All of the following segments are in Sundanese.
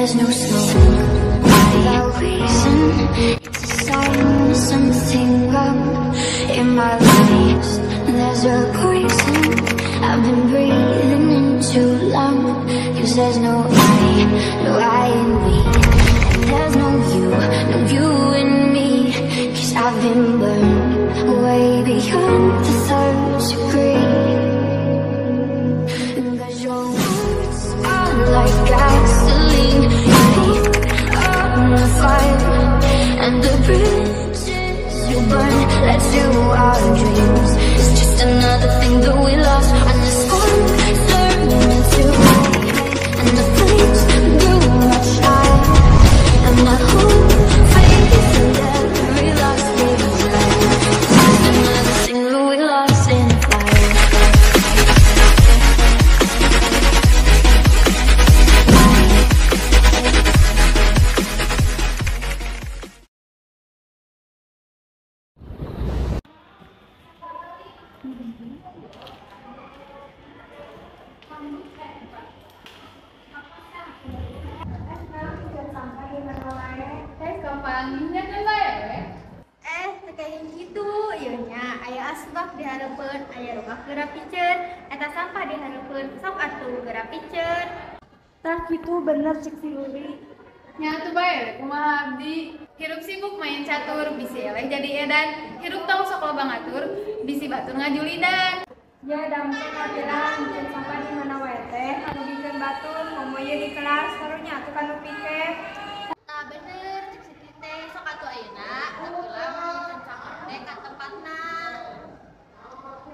There's no smoke without reason. It's a sign of something wrong in my life. There's a poison I've been breathing in too long. 'Cause there's no I, no I in me. And there's no you, no you in me. 'Cause I've been burned way beyond the third degree. 'Cause your words are like gasoline, on the fire, and the bridges you burn led to our dreams. It's just another thing that we lost when the storm turned into rain, and the flames grew much higher, and I hold faith in every lost desire. It's just another thing that we lost in the fire. Gitu ieu nya aya asbak dihareupeun, aya rumah geura piceun, eta sampah dihareupeun, sok atuh geura piceun. Tah kitu bener cek si Ruri. Nya atuh bae kumaha abdi. Hirup sibuk main catur, bisi eleh jadi edan. Hirup tong sok loba ngatur, bisi batur ngajulidan. Ya dampe kapiran miceun sampah di mana wae teh ngarugikeun batur, komo ieu di kelas karunya atuh kanu piket. Tah bener cek si teh, sok atuh ayeuna teu miceun sampah teh ka tempatna.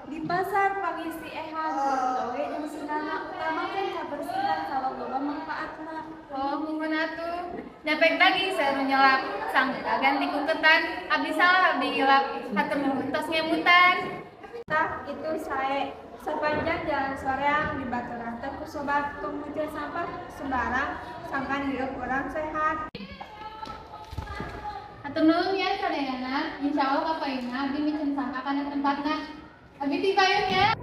Di pasar panggih si Ehan oge jeung si Nana, utamakeun kabersihan sabab loba mangpaatna. Oh, muhun atuh. Nyapek daging seru nyelap, sangka ganti ku ketan, abdi salah abdi hilap, hatur nuhun tos ngemutan. Tah itu sae sepanjang jalan soreang di baturan teh ku sobat tong miceun sampah sembarang sangkan hirup urang sehat. Hatur nuhun ya sadayana, insyaallah kapayunna abdi miceun sampah kana tempatna. Abdi ti payun nya.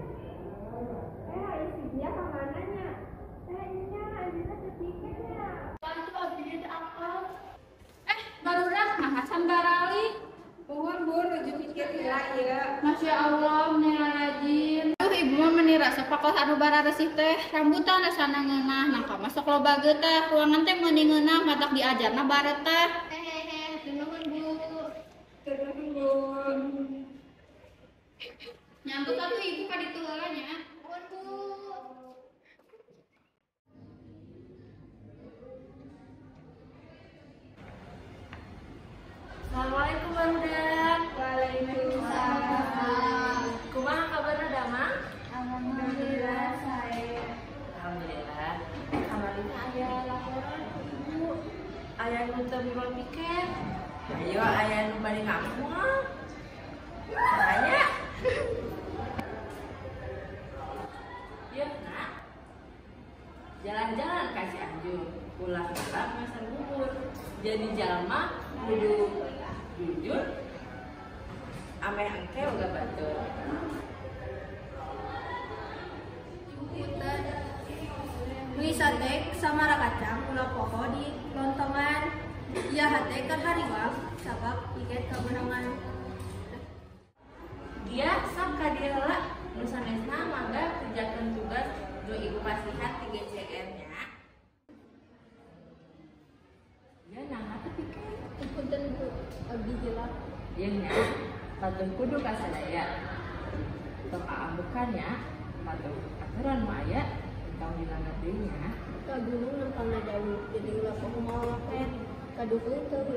Ai si dia ka mana nya? Nya anjeunna teu piket nya. Bantu abdi teh apal. Barudak nah can barali. Nuhun Bu, nuju pikir heula ieu. Masya Allah, meni rajin. Duh, ibu mah meni rasa pakoh anu bararesih teh. Rambutan rasana ngeunah, nangka masuk loba geutah. Ruangan teh meuni ngeunah, matak diajarna baretah. Hehehe, hatur nuhun Bu. Hatur nuhun Bu. Nyangkut atuh ibu ka ditu heula nya. Nuhun Bu. Assalamualaikum barudak. Waalaikumsalam. Kumaha kabarna damang? Alhamdulillah sae. Alhamdulillah. Kamari aya laporan Ibu. Aya nu teu miwah piket. Ayo aya nu bade ngaku. Tanya. Yeuh, Nak. Jalan-jalan ka Cianjur, ulah ngalap ngasar bubur. Jadi jalma kudu jujur, ameh engke boga batur. Meuli sate samara kacang ulah poho di lontongan. Ieu hate keur hariwang sabab piket kabeunangan. Dia sok ka dieu heula, nu sanesna mangga kerjakeun tugas nu ibu pasihan 3CR nya. Ya naha teh piket? Punten Bu, abdi hilap. Ieu nya, patuh kudu ka sadaya. Tong aambekan nya, patuh aturan nu aya, tong dilanggar deui nya. Ka gunung nempelna jauh, jadi ulah poho mawa loket. Ka dukun teu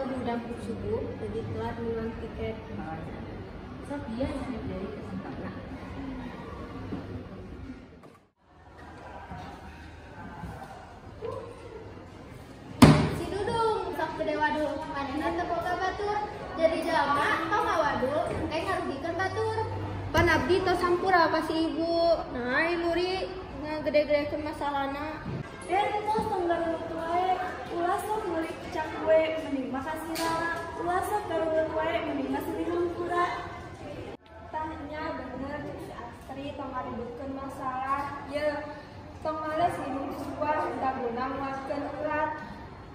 hudang subuh, jadi telat menang tiket. Sok dia naik dari kesempatan. Si Dudung sok gede wadul, manehna teu boga batur. Jadi jalma tong ngawadul, engke ngarugikeun batur. Pan abdi tos hampura ka si ibu. Nah, Luri ngagede-gedekeun masalahna. Tos tong gareut wae, ulah sok meuli cak kue mending mah ka si Rara. Ulah sok gareut wae mending mah silih hampura. Tah nya bener cek si Astri tong ngaributkeun masalah. Ye, tong males nginum jus buah, daguna nguatkeun urang.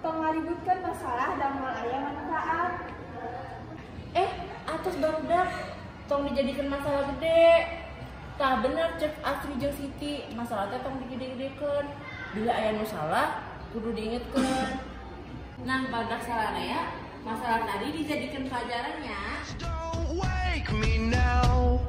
Tong ngaributkeun masalah da moal aya manfaat. Atos barudak, tong dijadikan masalah gede. Tah bener cek Asri jeung Siti, masalah teh tong digede-gedekeun. Bila aya nu salah, kudu diingetkeun. Nah, barudak salahna ya, masalah tadi dijadikan pelajarannya. Don't wake me now.